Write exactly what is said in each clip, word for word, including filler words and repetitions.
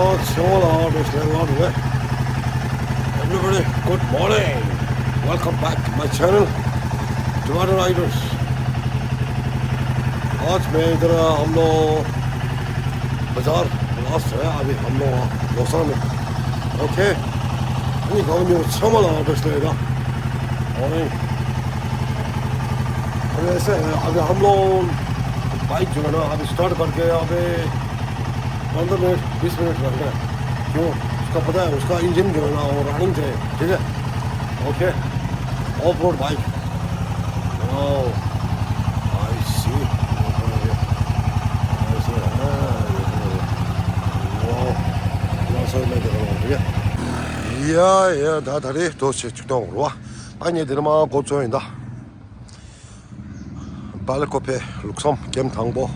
Everybody, good morning. Welcome back to my channel, Tomato Riders. आज मैं इधर, हम लोग बाजार लास्ट है, अभी हम लोग लोसार में। ओके, नहीं, गाँव में छमला बस लेगा। और नहीं, अभी ऐसे है, अभी हम लोग बाइक जो है ना, अभी स्टार्ट करके अभी पंद्रह मिनट, बीस मिनट लग रहा है। क्यों? उसका पता है, उसका इंजन जो है ना, वो रनिंग चाहिए, ठीक है? Okay, off road bike. Wow, I see. ऐसे है, वाओ, थोड़ा सा मैं दिखा रहा हूँ, ठीक है? या, या, ད་ད་རེས་ཏོག་ཙམ་ཅིག་གཏོང་རོགས། ཨ་ནི་འདིར་མ་འགོ་བཙོང་ཡིན་ད། སྦེལ་ཀོབ་ལུགས་བསམ་གེམ་དང་པོ།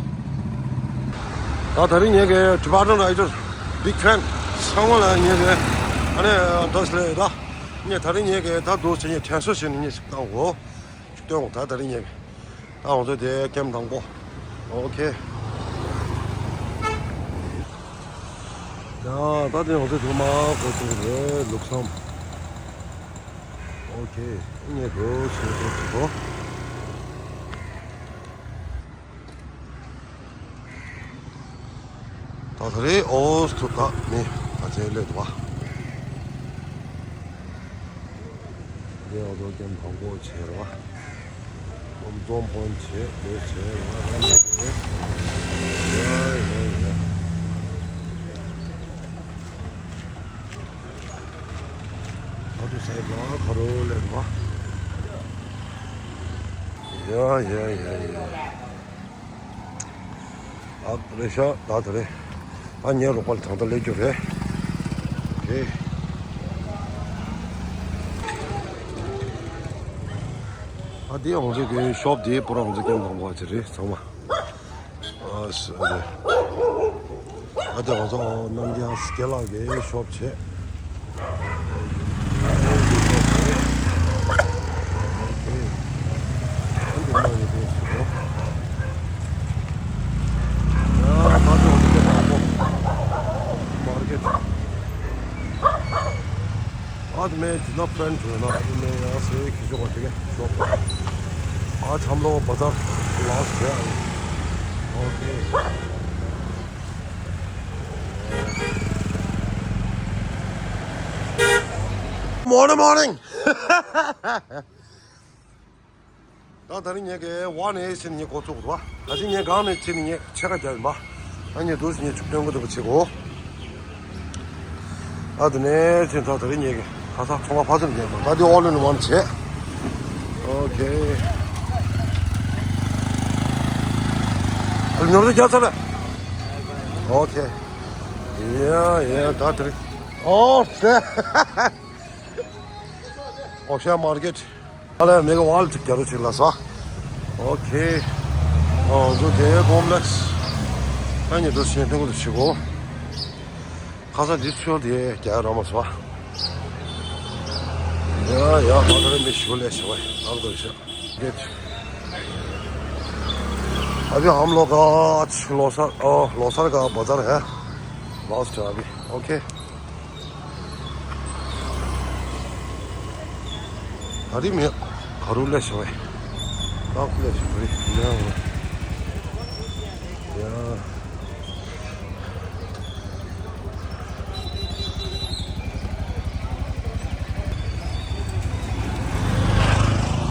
ད་ད་རིང་ངེད་ཀྱི་ཊི་བེ་ཊན་རའི་ཌར་བིག་ཕེན་ཚང་མ་ལ་ངེད་ཀྱི་ཨ་ནི་བཀྲ་ཤིས་བདེ་ལེགས་ད། ངས་ད་རིང་ངེད་ཀྱི་ད་འདུག་ཟེར་ངས་དྲན་གསོ་བྱས་ནས་ངས་ཞིག་བཏང་གོ། ཅིག་སྟོན་གོ་ད་ད་རིང་ངེད་ཀྱི་ད་ང་ཚོ་དེ་གེམ་དང་པོ། ཨོ་ཁེ། ཡ་ད་དེ་ང་ཚོ་དེ་མ་གོ་ཚོད་རེད་ལུགས་བསམ། ཨོ་ཁེ། ངས་འགྲོ་ཆེད་འགྲོ་ཆེད་འགྲོ། ད་ད་རེས་ཨོ་སི་ཐུ་ད་ནི་ད་ཆེད་ལས་འདུག་བ། དེ་ཨོ་ཏོ་ཀེམ་དང་པོ་བྱས་ར། ཀོམ་ཙོམ་ཕོན་བྱས་དེ་བྱས་ར་ད་ནི་དེ། ཡ་ཡ་ཡ། ཨ་ཏུ་སའི་ལ་ཁ་རོ་ལེ་ར། ཡ་ཡ་ཡ་ཡ། ཨ་རེ་ཤ་ད་ད་རེ། ཨ་ཉེ་རོགས་པ་ལ་དང་ད་ལེགས་རྒྱུ་རེད། ཨེ། ཨ་དེ་ང་ཚོ་གི་ཤོབ་དེ་པུ་ར་ང་ཚོ་ཀེམ་དང་པོ་ཅི་རེད་ཚང་མ། ཨ་ས་ཨ་དེ། ཨ་དེ་ང་ཚོ་རྣམ་རྒྱལ་སྐེ་ལག་གི་ཤོབ་བྱས། आज मैं जितना फ्रेंड जो है ना, मैं यहाँ से खींचूंगा, ठीक है? शॉप पर। आज हम लोग बाजार लास्ट है। ओके। Morning, morning. ད་ད་རིང་ངེད་ཀྱི་ཝ་ནས་ཕྱིན་ངེད་འགོ་བཙུགས་འདུག་བ། ད་ཅི་ངེད་གང་ནས་ཕྱིན་ངེད་ཕྱེད་ཀ་རྒྱབ་ཡིན་པ། ད་ངེད་འདུག་ངེད་ཆུ་སྟོན་གི་འདུག་པ་བྱེད་གོ། ད་དེ་ནས་ཕྱིན་ད་ད་རིང་ངེད་ཀྱི་ཁ་ས་ཚོང་ཁ་ཕ་ཚུན་རྒྱབ་པ་ད་དེ་ཨོ་ལེན་ཝན་བྱེད། ཨོ་ཁེ། ཨ་ཉོ་རྒྱ་ཚ་ལ། ཨོ་ཁེ། ཡ་ཡ་ད་དེ་རིང་ཨོ་ཤེ། ཨོ་ཤེ་མར་ཀེཊ། ཨ་ལས་མེ་ག་ཝལ་ཅིག་རྒྱ་རུ་ཅིག་ལ་ས། ཨོ་ཁེ། ཨོ་ཛོ་དེ་ཀོམ་ལེགས། ཨ་ནི་དུ་ཤེས་ཐུང་དུ་ཞིག་གོ། ཁ་ས་འདི་ཚོ་དེ་རྒྱ་ར་མ་སོ། ཡ་ཡ་ཧ་ད་རེ་མི་ཞིག་ལས་ཞིག་བ་ཨ་དུ་ཤ། ཀེཊ། अभी हम लोग का आज लोसर, ओ, लोसर का बाजार है। लास्ट है अभी। ओके। ད་རིང་མེད། ཁ་རུ་ལས་བྱུང་བས། ཏག་ལས་བྱུང་བས། ཡ། ཡ།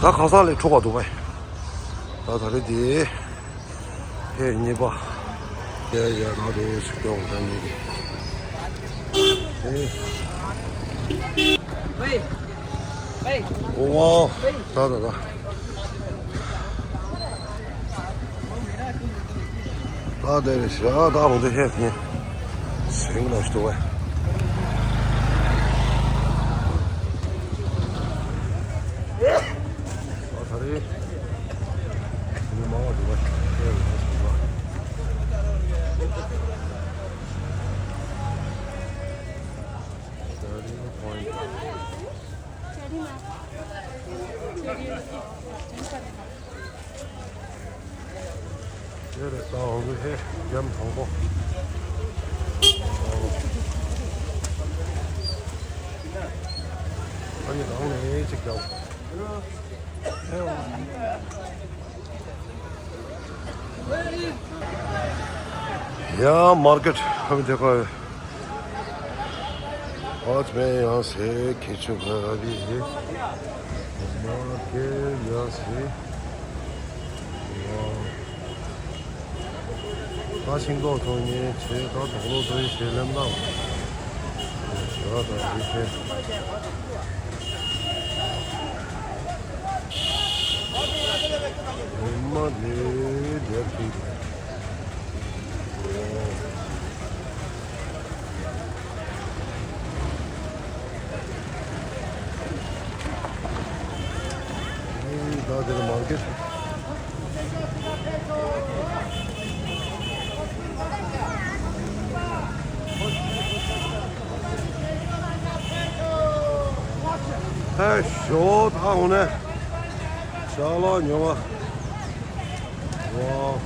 ད་ཁ་སང་ལས་འཁྲུག་པ་འདུག་བས། ད་ད་རེས་དེ། ཧེ་གཉིས་པ། ཡ་ཡ་ང་རེ་ཞིག་ཏོང་ད་ནི། ཧེ། ཨོ་ཝའོ། ད་ད་ད། ད་དེ་རེ་ཞག་ད་འོང་དེ་ཧེ་ཧེ། སེང་ལ་ཞུ་བས། ཨ་ད་རེ། ཉི་མ་བ་དུ་བ་ཤེས་ལ་ཞུ་བ། Turning point. དེ་རེད་ད་འོང་གི་ཧེ་རྒྱམ་དང་པོ། ཡ་མར་ཀེཊ་ཧམ་དེ་ཁོ། ཨོ་ཙི་མེ་ཡང་སེ་ཁེ་ཆུ་ག་ར་བི་ཧེ། མར་ཀེཊ་ཡང་སེ། ད་ཤིང་ཏོག་ཐོག་ཉེ་ཆེ་ད་དོག་ལོ་ཏོའི་ཞེ་ལེམ་ལ། ཞེ་བ་དང་ཞེ་ཆེ། ཉི་མ་ལས་དེར་ཕྱིན། ད་དེར་མར་ཀེཊ། ཨེ་ཞོ་ད་འོ་ནས་ཤ་ལག་ཉོ་བ། ཝའོ།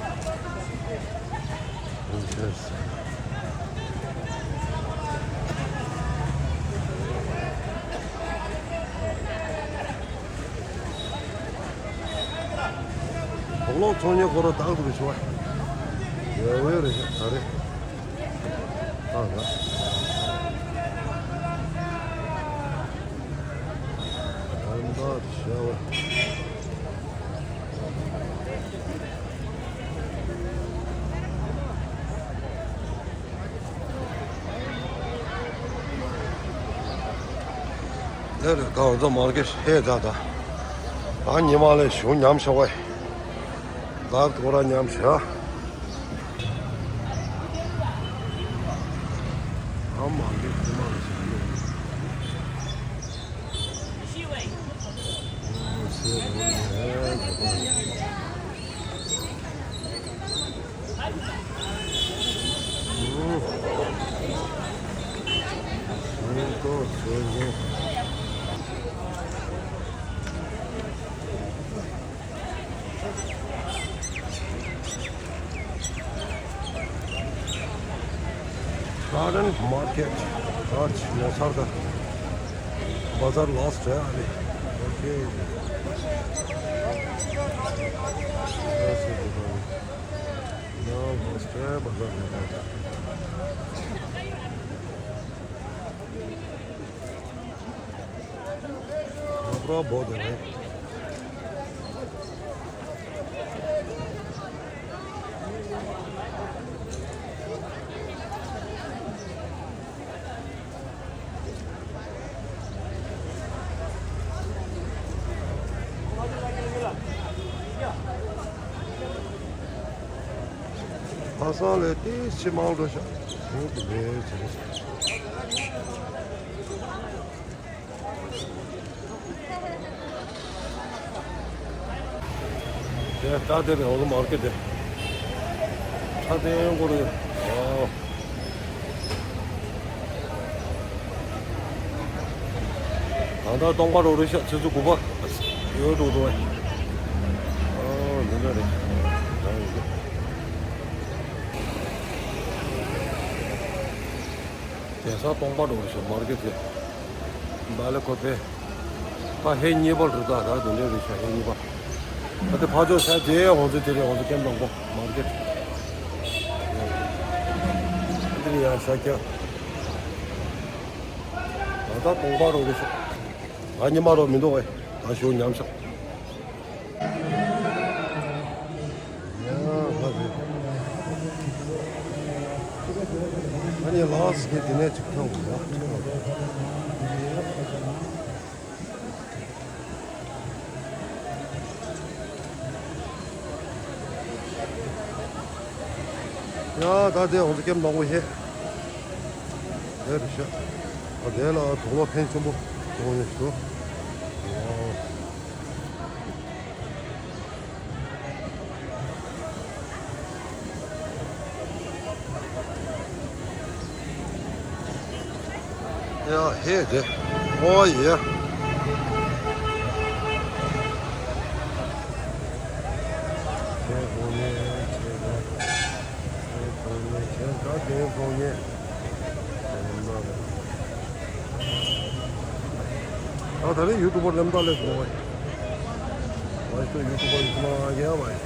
དོག་ལོག་ཚོང་ཉེ་ཁོ་ར་དག་ཏུ་རེ་ཆོ། ཡོད་ཡོད་རེད་ད་རེད། ཨ་ཧ། ཨན་དར་ཤ་བ། དེ་རེད་ད། འོ་ཚོ་མར་ཀེཊ་ཧེ་ད་ད། ད་ཉི་མ་ལས་གཞུང་ཉམས་ཤོག་བས། ད་ཐོ་ར་ཉམས་ཤོག་ཨ་མར་ཀེཊ་ཉི་མ་ལས་གཞུང་ཉམས། Garden Market. ད་ལོ་སར་ད་བ་ཛར་ལོས་བྲལ་ཨ་ནི། ཨོ་ཁེ། ཡང་ལོས་བྲལ་བ་ཛར་ལོས་བྲལ། ཨ་པྲ་བོ་དེ་རེད། ཕ་སང་ལས་ཏི་ཕྱི་མང་འགྲོ་ཤག་ཧུང་དུ་བས་ཚེ་རེ་ཤག་དེ་ད་དེ་རེད། ཨོ་ལོ་མར་ཀེཊ་དེ། ད་དེ་ཡོང་གོ་རེད། ཨོ། ད་ལྟ་སྟོང་པ་རོ་རེད་ཤག་ཆུ་ཚོད་དགུ་པ་ཡོད་འགྲོ་འགྲོ་བས། ཨོ་འདི་འདྲ་རེད། ད་ཡོད་གི། དེང་སང་སྟོང་པ་འགྲོ་བཞིན་མར་ཀེཊ་དེ། བ་ལེ་ཁོ་པེ། ཕ་ཧེ་གཉིས་པ་རུ་ད་ད་དུ་འདྲེ་རེ་ཤ་ཧེ་གཉིས་པ། ད་དེ་ཕ་ཇོ་ཤ་དེ་ཧོང་ཚོ་དེ་རེ་ཧོང་ཚོ་ཀེམ་དང་པོ་མར་ཀེཊ། དེ་རེ་ཡ་ཤ་ཀྱ། ད་ད་སྟོང་པ་རུ་རེ་ཤ། ང་གཉིས་མ་རོ་མི་འདུག་བས། ད་ཞོ་ཉམས་ཤག་ཡ་ཧ་རེད། ཨ་ནི་ལགས་སི་ངས་དེ་ནས་ཅིག་ཐོན་དགོས་ཡ། ཡ་ད་དེ་འོང་ཚེ་ཀེམ་ནང་གོ་ཤེས། དེ་རེད་ཤག་ཨ་དེ་ལ་གྲོགས་པོ་ཕན་ཆེན་པོ་གྲོགས་ནས་ཞུ། ཡ་ཧེ་དེ། ཨོ་ཡེ། དེ་གོང་ནས་བྱས་ན། དེ་གོང་ནས་བྱས་ན་དེ་གོང་ནས། ད་ ད་རེས་ཡུ་ཊུབ་པར་ལེམ་ཏོག་ལེགས་མོ་བ། ཡུ་ཊུབ་པར་ཡུ་ཊུབ་པར་ཡ་བ། ཡ་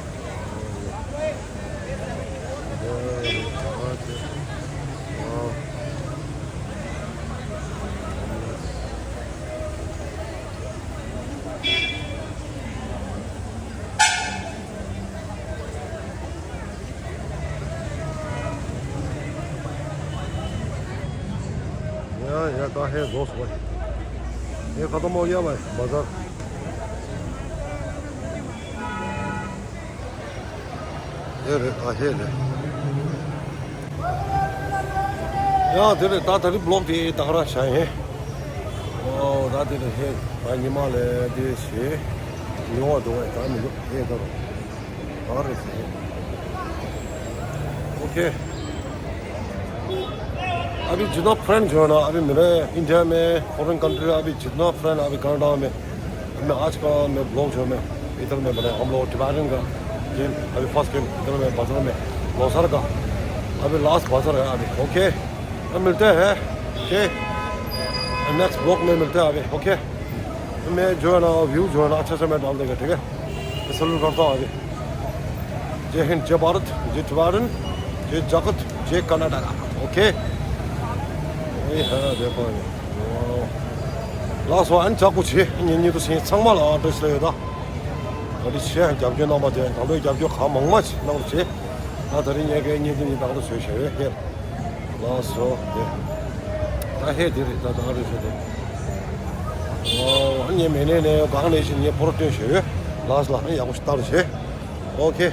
ཡ་ད་ཧེ་རྫོགས་སོང་བ། ཧེ་ཁ་ཏོ་མོ་ཡ་བ་བ་ཟར། ཧེ་རེད་ད་ཧེ་རེད། ཡ་དེ་རེད་ད་ད་རེས་བི་ལོག་དེ་ད་ག་རང་བྱ་ཡིན། ཨོ་ད་དེ་རེད་ཧེ། ད་ཉི་མ་ལས་དེ་བྱེད། ཉོ་བ་འགྲོ་བས་ད་མི་འདུག་ཧེ་ད་རོ། ཨ་རེ། ཨོ་ཁེ། अभी जितना फ्रेंड जो है ना, अभी मेरे इंडिया में, फॉरेन कंट्री में, अभी जितना फ्रेंड अभी कनाडा में, मैं आज का मैं ब्लॉग जो है मैं इधर में बनाया। हम लोग टिबेटन का गेम, अभी फर्स्ट गेम इधर में बाजार में, लोसर का, अभी लास्ट बाजार है अभी। ओके, अब मिलते हैं। ओके, नेक्स्ट ब्लॉग में मिलते हैं अभी। ओके, मैं जो है ना व्यू जो है ना अच्छा से मैं डाल देगा, ठीक है? मैं सैल्यूट करता हूँ अभी। जय हिंद, जय भारत, जय टिबेटन, जय जगत, जय कर्नाटका। ओके। ए है देखो ये। वाओ। लास्ट वन चाकू छे, ये ये तो छे संगमा ला ड्रेस ले दा। अभी छे है जब जो ना बजे, हम लोग जब जो खा मंगमा छे ना छे। ना तरी ये के ये तो ये दांत से छे है। ལགས་སོ། དེ། ད་ཧེ་དེ་རེད་ད་ད་རེད་ཟེར་དེ། ཨོ་ཨ་ནི་མེ་ནེ་ནེ་གང་ནས་ཤི་ནི་ཕོར་སྟོན་ཞེས་ཡོད། ལགས་ལ་ཡག་པོ་ཞིག་ལྟར་བྱེད། ཨོ་ཁེ།